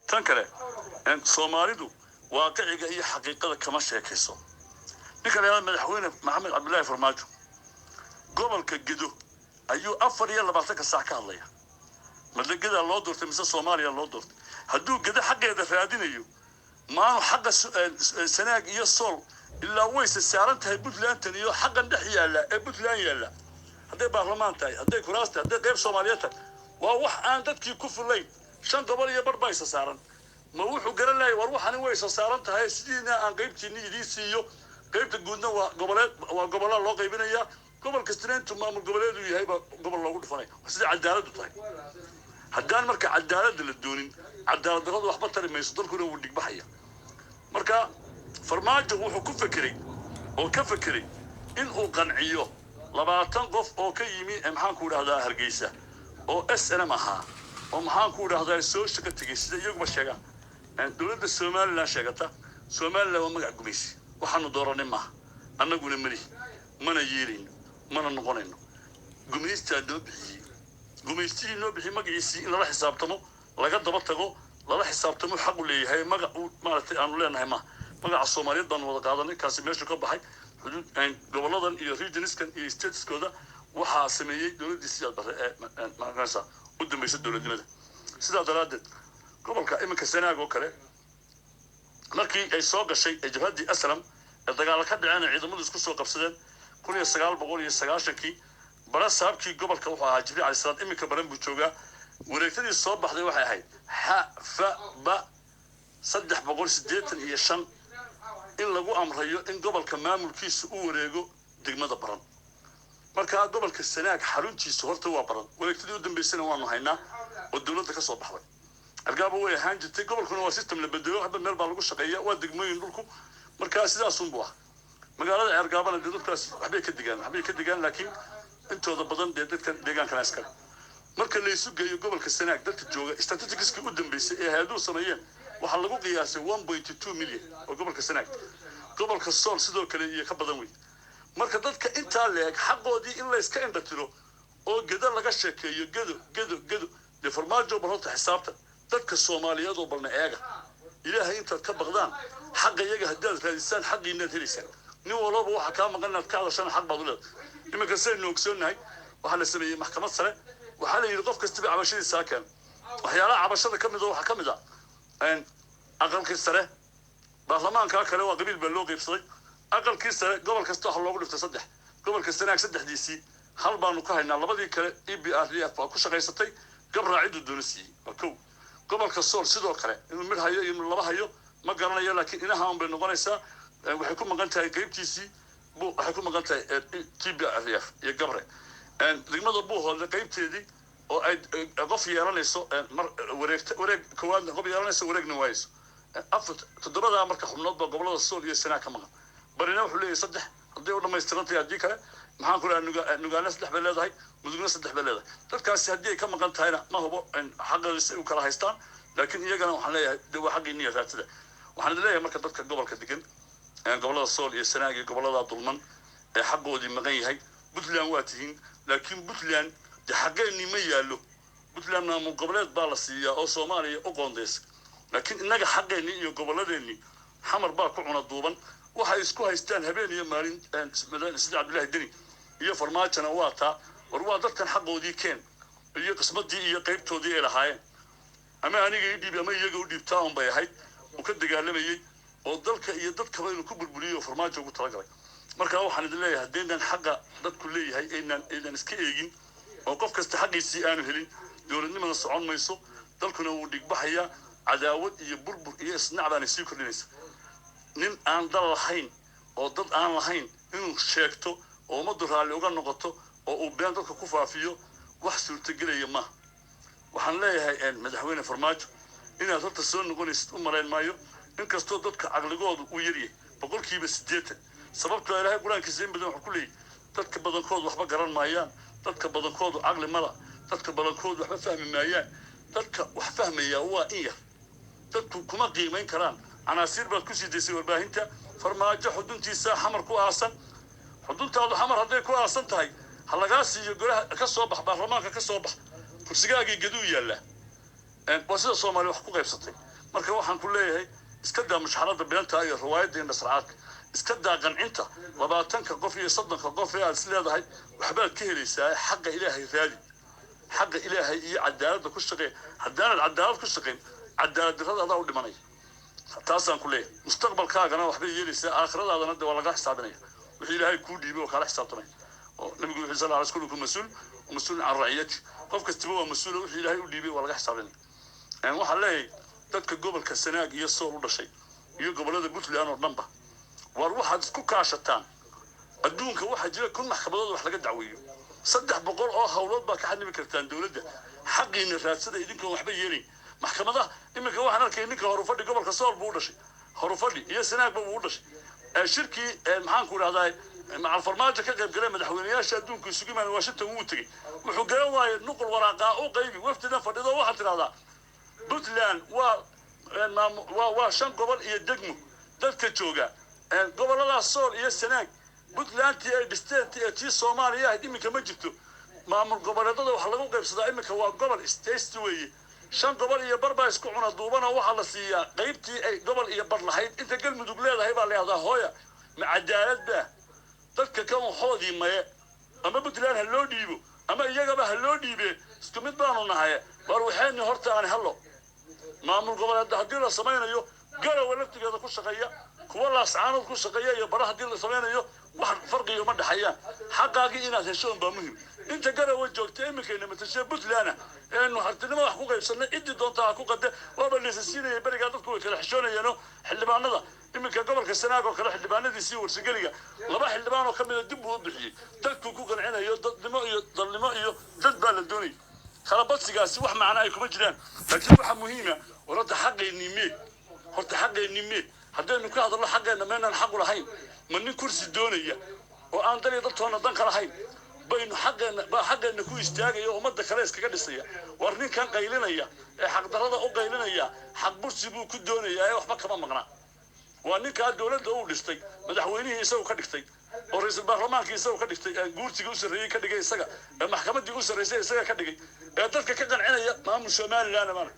Tan kale, Soomaalidu waaqiciga iyo xaqiiqada kama sheekayso. Ninka la yidhahdo Madaxweyne Maxamed Cabdullaahi Farmaajo gobolka Gedo ayuu 24-ka saac ka hadlaya. Madagadaa loo doortay mise Soomaaliya loo doortay? Hadduu Gedo xaqeeda raadinayo, maanu xaqa Sanaag iyo Sool ilaa wayse saaran tahay Puntlandtan iyo xaqan dhex yaalla ee Puntland yaalla, hadday baarlamaan tahay, hadday kuraas tahay, hadday qayb Soomaaliyeed tahay, waa wax aan dadkii ku filayn. Shan gobol iyo bar baa isa saaran. Ma wuxuu garan lahay war waxani way isa saaran tahay, sidiina aan qaybtiinni idiin siiyo, qaybta guudna waa goboleed, waa gobollaa loo qaybinayaa, gobol kastina intuu maamul goboleed uu yahay baa gobol loogu dhufanaya. Waa sida cadaaladdu tahay. Haddaan marka cadaaladda la doonin, cadaalad darradu waxba tari mayso, dalkuna wuu dhigbaxaya. Marka Farmaajo wuxuu ku fekeray oo ka fekeray in uu qanciyo 20 qof oo ka yimi maxaan ku idhahdaa, Hargeysa, oo SNM ahaa, oo maxaan ku idhahdaa, soo shaqo tegey, sida iyaguba sheegaan. Dowladda Somaliland sheegata, Somaliland waa magac gumaysi, waxaanu dooranay maaha, annaguna malihi, mana yeelayno, mana noqonayno. Gumaystaa noo bixiyey, gumaystihii noo bixiyey magaciisii in lala xisaabtamo, laga daba tago, lala xisaabtamo xaqu leeyahay. Magac uu maaragtay aanu leenahay maaha. Magaca Soomaaliyeed baanu wada qaadanay, kaasi meeshu ka baxay. Xuduud goboladan iyo regionskan iyo stateskooda waxaa sameeyey dowladdii Siyaad Barre ee maaragaysa u dambaysa dowladnimada. Sidaa daraaddeed gobolka iminka Sanaag oo kale, markii ay soo gashay ee jabhaddii SNM ee dagaalo ka dhaceen ee ciidamadu isku soo qabsadeen 1990-kii, bara saabkii gobolka wuxuu ahaa Jibriil Cali Salaad, iminka Baran buu joogaa. Wareegtadii soo baxday waxay ahayd XFB 385, in lagu amrayo in gobolka maamulkiisa u wareego degmada Baran. Markaa gobolka Sanaag xaruntiisa horta waa Baran. Wareegtadii u dambeysana waanu haynaa oo dowladda ka soo baxday. Argaaba way ahaan jirtay, gobolkuna waa system la bedelo, hadba meel baa lagu shaqeeya, waa degmooyin dhulku. Markaa sidaasunbu ah. Magaalada Ceergaabana dee dadkaas waxbay ka degaan, laakiin intooda badan dee dadkan deegaankana iskale. Marka laysu geeyo gobolka Sanaag dadka jooga, statisticskii u dambeysay ee hay-aduhu sameeyeen waxaa lagu qiyaasay 1.2 million oo gobolka Sanaag. Gobolka Sool sidoo kale iyo ka badan wey. Marka dadka intaa leeg xaqoodii in layska indhatiro oo Gedo laga sheekeeyo, Gedo, Gedo, Gedo, dee Farmaajo bal horta xisaabta dadka Soomaaliyeed oo balna eega. Ilaahay intaad ka baqdaan, xaqa iyaga haddaad raadisaan, xaqiinaad helaysaan. Nin walbaba waxa kaa maqan inaad ka hadashana xaq baad u leedahay. Iminka sidaynu ogsoonnahay, waxaa la sameeyey maxkamad sare. Waxaa la yidhi qof kastaba cabashadiisa ha keeno. Waxyaalaha cabashada ka mid oo waxaa ka mid ah aqalkii sare, baarlamaankaa kale waa qabiil baa loo qaybsaday. Aqalkii sare gobol kasta waxa loogu dhiftay saddex. Gobolka Sanaag saddexdiisii hal baanu ka haynaa, labadii kale EPRDF baa ku shaqaysatay, Gabraa cidduu doona siiyey. Waa kow. Gobolka Sool sidoo kale, inuu mid hayo iyo inuu laba hayo ma garanayo, laakiin inaha un bay noqonaysaa. Waxay ku maqan tahay qaybtiisii, waxay ku maqan tahay TPLF iyo Gabre. Degmada Buuhoodle qaybteedii oo ay qof yeelanayso, mar wareegta, wareeg koowaadna qof yeelanayso, wareegna waayeyso, afar toddobadaa marka xubnood baa gobolada Sool iyo Sanaag ka maqan. Barina wuxuu leeyahay saddex, hadday u dhamaystiran tahay. Haddii kale, maxaan ku dhaha, Nugaana saddex bay leedahay, Mudugna saddex bay leedahay. Dadkaasi haddii ay ka maqan tahayna ma hubo xaqooda si u kala haystaan, laakiin iyagana waxaan leeyahay de waa xaqiiniya raadsada. Waxaan idin leeyahay marka dadka gobolka degan, gobolada Sool iyo Sanaag iyo gobolada dulman ee xaqoodii maqan yahay, Puntland waa tihiin, laakiin Puntland de xaqeennii ma yaallo. Puntland maamul goboleed baa la siiyaa oo Soomaaliya u qoondeysa, laakiin innaga xaqeennii iyo gobolladeennii Xamar baa ku cuna duuban. Waxay isku haystaan habeen iyo maalin sida Cabdullaahi Deni iyo Farmaajona waa taa. War waa dadkan xaqoodii keen iyo qismadii iyo qaybtoodii ay lahaayeen, ama aniga ii dhiib ama iyaga u dhiibtaa un bay ahayd uu ka dagaalamayey oo dalka iyo dadkaba inuu ku burburiyo oo Farmaajo ugu talagalay. Marka waxaan idin leeyahay, haddaynan xaqa dadku leeyahay aynan iska eegin oo qof kasta xaqiisii aanu helin, dowladnimada socon mayso, dalkuna wuu dhigbaxayaa, cadaawad iyo burbur iyo isnac baana sii kordhinaysa. Nin aan dal lahayn oo dad aan lahayn inuu sheegto oo ummaddu raalli uga noqoto oo uu been dadka ku faafiyo, wax suurtagelaya maaha. Waxaan leeyahay Madaxweyne Farmaajo, inaad horta soo noqonaysid u malayn maayo, inkastoo dadka caqligoodu uu yaryahay 80%. Sababtoo Ilaahay Qur-aankiisa in badan wuxuu ku leeyahy dadka badankoodu waxba garan maayaan, dadka badankoodu caqli mala, dadka badankoodu waxba fahmi maayaan. Dadka wax fahmaya waa in yar, dadku kuma qiimayn karaan. Canaasiir baad ku sii daysay warbaahinta. Farmaajo xuduntiisa Xamar ku aasan. Xuduntaadu Xamar hadday ku aasan tahay, ha lagaa siiyo golaha, ka soo bax baarlamaanka, ka soo bax kursigaagii. Gaduu yaallaa. Waa sida Soomaaliya wax ku qaybsatay. Marka waxaan ku leeyahay, iska daa mushxarada beenta iyo riwaayadda iyo nasracaadka, iska daa qancinta 20-ka qof iyo 30-ka qof ee aad is leedahay waxbaad ka helaysaa. Xaqa Ilaahay raadi, xaqa Ilaahay iyo cadaaladda ku shaqeey. Haddaanad cadaalad ku shaqayn, cadaalad darrada adaa u dhimanaya. Taasaan ku leeyahay. Mustaqbalkaagana waxbay yeelaysaa, aakhiradaadana de waa laga xisaabinaya. Wixii Ilaahay kuu dhiibay oo kaala xisaabtamaya, oo Nabigu wuxuu sal alay kullukum mas-uul wa mas-uulun can raciyati. Qof kastaba waa mas-uula, wixii Ilaahay u dhiibay waa laga xisaabinaya. Waxaan leeyahay dadka gobolka Sanaag iyo Sool u dhashay iyo gobollada Puntland oo dhanba, waar waxaad isku kaashataan. Adduunka waxaa jira 1000 maxkamadood wax laga dacweeyo. 300 oo hawlood baa ka xanimi kartaan dowladda. Xaqiina raadsada idinkoon waxba yeelayn maxkamadaha. Iminka waxaan arkay ninka Horufadhi, gobolka Sool buu u dhashay, Horufadhi iyo Sanaagba buu u dhashay. Shirkii, maxaan ku idhahdaa, macal Farmaajo ka qayb galeen, madaxweyneyaasha adduunku isugu imaan Washington, wuu tegey. Wuxuu garan waayey nuqul waraaqaa u qaybi wafdidan fadhido. Waxaad tidhahdaa Puntland waa shan gobol iyo degmo. Dadka jooga gobolladaas Sool iyo Sanaag, Puntlandtii ay dhisteen ee tii Soomaaliya ahayd iminka ma jirto. Maamul goboleedada waxa lagu qaybsadaa iminka waa gobol state weeye. Shan gobol iyo bar baa isku cuna duubana. Waxaa la siiyaa qaybtii ay gobol iyo bar lahayd. Inta Galmudug leedahay baa la yahdaa hooya. Ma cadaalad baa? Dadka kan waxoodii maye, ama Puntland ha loo dhiibo ama iyagaba ha loo dhiibe, isku mid baanu nahay. War waxayni horta aan hello maamul goboleed haddii la samaynayo, Garowe laftigeeda ku shaqeeya, kuwa Laascaanood ku shaqeeya iyo bara haddii la samaynayo, wax farqiga uma dhexeeyaan. Xaqaagii inaad hesho unbaa muhim. Inta Garowe joogta iminkayna matashe Puntland eenu hartinimo wax ku qaybsanay, ciddii doonta ha ku qade, waaba laysa siinaya. Berigaa dadku way kala xishoonayeeno. Xildhibaanada iminka gobolka Sanaag oo kale, xildhibaanadiisii Warsageliga, laba xildhibaan oo ka mida dib buu u bixiyey. Dadkuu ku qancinayo dadnimo iyo dalnimo iyo dad baa la doonayay. Kala badsigaasi wax macna ay kuma jiraan, laakiin waxa muhiima, war horta xaqeennii mee? Horta xaqeennii mee? Haddaynu ka hadalno xaqeenna, meynaan xaqu lahayn? Ma nin kursi doonaya oo aan dal iyo dadtoona dan ka lahayn baynu xaqeenna baa xaqeenna ku istaagaya oo ummadda kale iskaga dhisaya? War ninkan qaylinaya ee xaqdarrada u qaylinaya xaq bursi buu ku doonayaa ee waxba kama maqna. Waa ninkaa dowladda uu dhistay, madaxweynihii isagu ka dhigtay, oo ra-iisul baarlamaankii isagu ka dhigtay, ee guurtigii u sarreeyey ka dhigay isaga, ee maxkamaddii u sarreysay isaga ka dhigay, ee dadka ka qancinaya maamul Somaliland. Maarag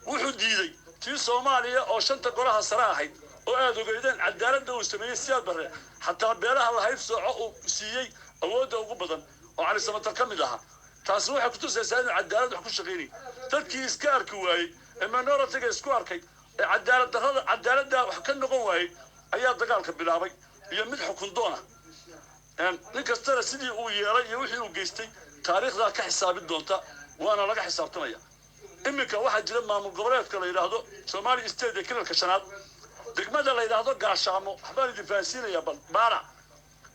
wuxuu diiday tii Soomaaliya oo shanta golaha sare ahayd oo aad ogeydeen cadaaladda uu sameeyey Siyaad Barre, xataa beelaha lahayd sooco uu siiyey awoodda ugu badan oo Cali Samatar ka mid ahaa. Taasi waxay kutusaysaa inuu cadaalad wax ku shaqaynayay. Dadkii iska arki waayey ee minority-ga isku arkay ee cadaalad darrada cadaaladda wax ka noqon waayey ayaa dagaalka bilaabay iyo mid xukun doona. Nin kastana sidii uu yeelay iyo wixii uu geystay taariikhdaa ka xisaabin doonta, waana laga xisaabtamaya. Iminka waxaa jira maamul goboleedka la yidhaahdo Somali State ee kilalka shanaad, degmada la yidhaahdo Gaashaamo. Waxbaan idin fahansiinayaa bal baara.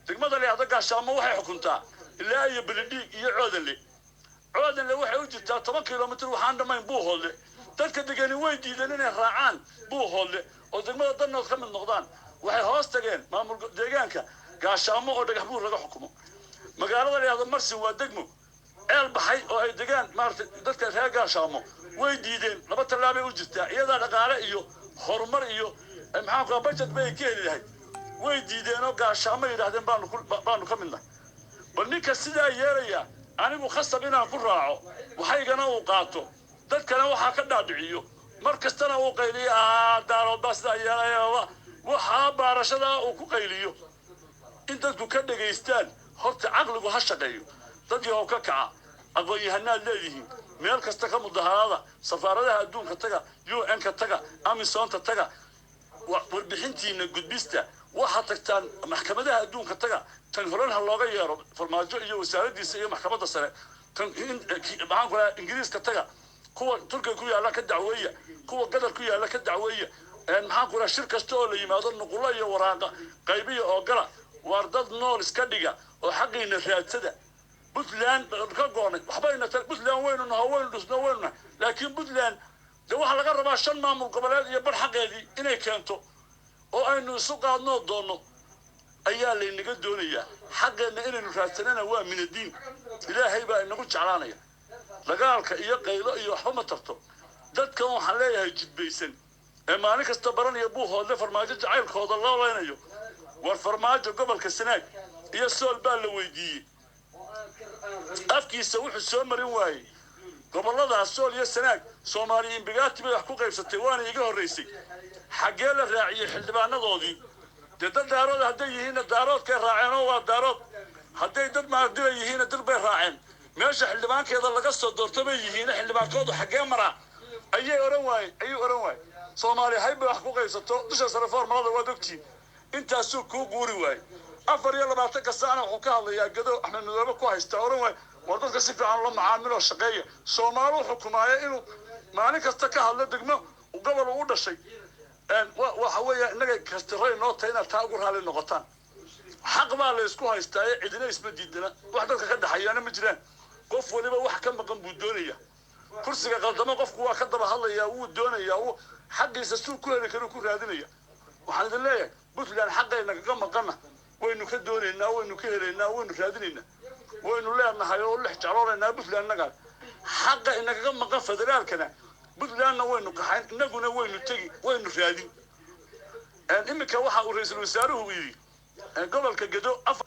Degmada la yidhaahdo Gaashaamo waxay xukuntaa ilaa iyo Belidhiig iyo Coodanle. Coodanle waxay u jirtaa 10 kilomitr waxaan dhammayn Buuhoodle. Dadka degani way diideen inay raacaan Buuhoodle oo degmada Dannood ka mid noqdaan. Waxay hoos tageen maamul deegaanka Gaashaamo oo Dhagax Buur laga xukumo. Magaalada la yidhahdo Marsin waa degmo ceel baxay oo ay degaan maaragtay dadka reer Gaashaamo. Way diideen, laba tallaabay u jirtaa, iyadaa dhaqaale iyo horumar iyo maxaan ku budget bay ka heli lahayd. Way diideen oo Gaashaamo yidhahdeen baanu ka midnahay. Bal ninka sidaa yeelaya, anigu khasab inaan ku raaco, waxaygana uu qaato, dadkana waxaa ka dhaadhiciyo, mar kastana uu qayliyo Daarood baa sidaa yeelaya, waxaa baarashadaa uu ku qayliyo in dadku ka dhegaystaan. Horta caqligu ha shaqeeyo. Dad yahow ka kaca, aqoon-yahanaad leedihiin, meel kasta ka mudaharaada, safaaradaha adduunka taga, UN-ka taga, AMISOMta taga, warbixintiina gudbista. Waxaad tagtaan maxkamadaha adduunka taga. Tan horan ha looga yeero Farmaajo iyo wasaaraddiisa iyo maxkamadda sare. Tan maxaan ku rahaa Ingiriiska taga, kuwa Turkiga ku yaalla ka dacweeya, kuwa Gadar ku yaalla ka dacweeya. Maxaan ku rahaa, shir kasta oo la yimaado nuqullo iyo waraaqa qaybiya oo gala. Waar dad nool iska dhiga oo xaqiina raadsada. Puntland ka goonay waxbayna Puntland waynu naho, waynu dhisno, waynu nahay, laakiin Puntland de waxaa laga rabaa shan maamul goboleed iyo bar xaqeedii inay keento oo aynu isu qaadnoo doonno ayaa laynaga doonayaa. Xaqeenna inaynu raadsanana waa minadiin, Ilaahay baa inagu jeclaanaya. Dagaalka iyo qaylo iyo waxba ma tarto. Dadkan waxaan leeyahay jidbaysan ee maalin kasta baranaya Buuhoodle Farmaajo jacaylkooda loo leynayo, war Farmaajo gobolka Sanaag iyo Sool baa la weydiiyey, afkiisa wuxuu soo marin waayey. Gobolladaas Sool iyo Sanaag, Soomaaliyiin bigaati bay wax ku qaybsatay, waana iga horraysay. Xaggee la raaciyey xildhibaanadoodii? Dee dad Daarood hadday yihiinna Daaroodkay raaceen oo waa Daarood, hadday dad maardila yihiinna Dir bay raaceen. Meesha xildhibaankeeda laga soo doorto bay yihiin, xildhibaankoodu xaggee maraa ayay oran waaye, ayuu oran waaye. Soomaaliya hayb bay wax ku qaybsato, dusha sare foormalada waad ogtihiin. Intaasuu kuu guuri waayey. 24-ka saacna wuxuu ka hadlayaa Gado. Axmed Madoobe ku haystaa, oran waaye war dadka si fiican loo macaamiloo shaqeeya. Soomaaluu xukumaayo inuu maalin kasta ka hadlo degmo gobol uu u dhashay. Waxa weeya innaga kastiray noo tahay inaad taa ugu raalli noqotaan. Xaq baa la isku haystaaye, cidina isma diidana, wax dadka ka dhexeeyaana ma jiraan. Qof waliba wax ka maqan buu doonaya. Kursiga qaldamo qofku waa ka daba hadlayaa, wuu doonayaa, wuu xaqiisa suu ku heli karu ku raadinaya. Waxaan idin leeyahay, Puntland xaqayna kaga maqanna waynu ka doonaynaa, waynu ka helaynaa, waynu raadinaynaa, waynu leenahay oo lex jecloonaynaa Puntland innagaa. Xaqa inagaga maqan federaalkana Puntlandna waynu qaxayn, innaguna waynu tegi, waynu raadin. Iminka waxa uu ra-iisul wasaaruhu yidhi gobolka Gedo afar